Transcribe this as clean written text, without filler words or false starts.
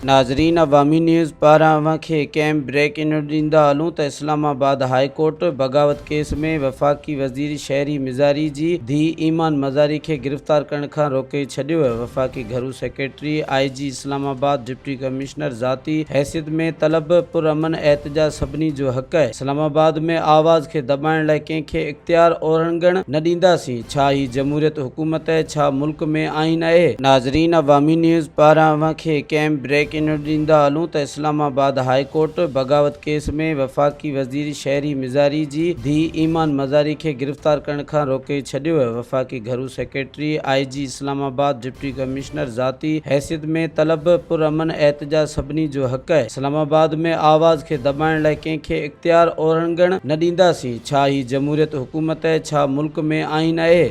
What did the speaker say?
ناظرين عوامي نيوز پاران اوهان کي ڪنهن بريڪ انيوز ڏيندا هلون ته اسلام آباد هاء ڪورٽ بغاوت ڪيس ۾ وفاقي وزير شهري مزاري جي ڌيء ايمان مزاري کي گرفتار ڪرڻ کان روڪي ڇڏيو وفاقي گهرو secretary, I G Islamabad, deputy commissioner ذاتي حيثيت ۾ طلب پرامن احتجاج سڀني جو حق اسلام آباد ۾ آواز کي دٻائڻ لاء ڪنهن کي اختيار اورنگهڻ نه ڏينداسين. ڇا هي جمهوريت حڪومت اهي ڇا ملڪ ۾ آئين اهي؟ ناظرين عوامي نيوز پاران اوهان کي ڪنهن بريڪ انيوز ڏيندا هلون ته اسلام آباد هاء ڪورٽ بغاوت ڪيس ۾ وفاقي وزير شهري مزاري جي ڌيء ايمان مزاري کي گرفتار ڪرڻ کان روڪي ڇڏيو وفاقي گهرو secretary, I G Islamabad, deputy commissioner ذاتي حيثيت ۾ طلب پرامن احتجاج سڀني جو حق اسلام آباد ۾ آواز کي دٻائڻ لاء ڪنهن کي اختيار اورنگهڻ نه ڏينداسين. ڇا هي جمهوريت حڪومت اهي؟ ڇا ملڪ ۾ آئين اهي؟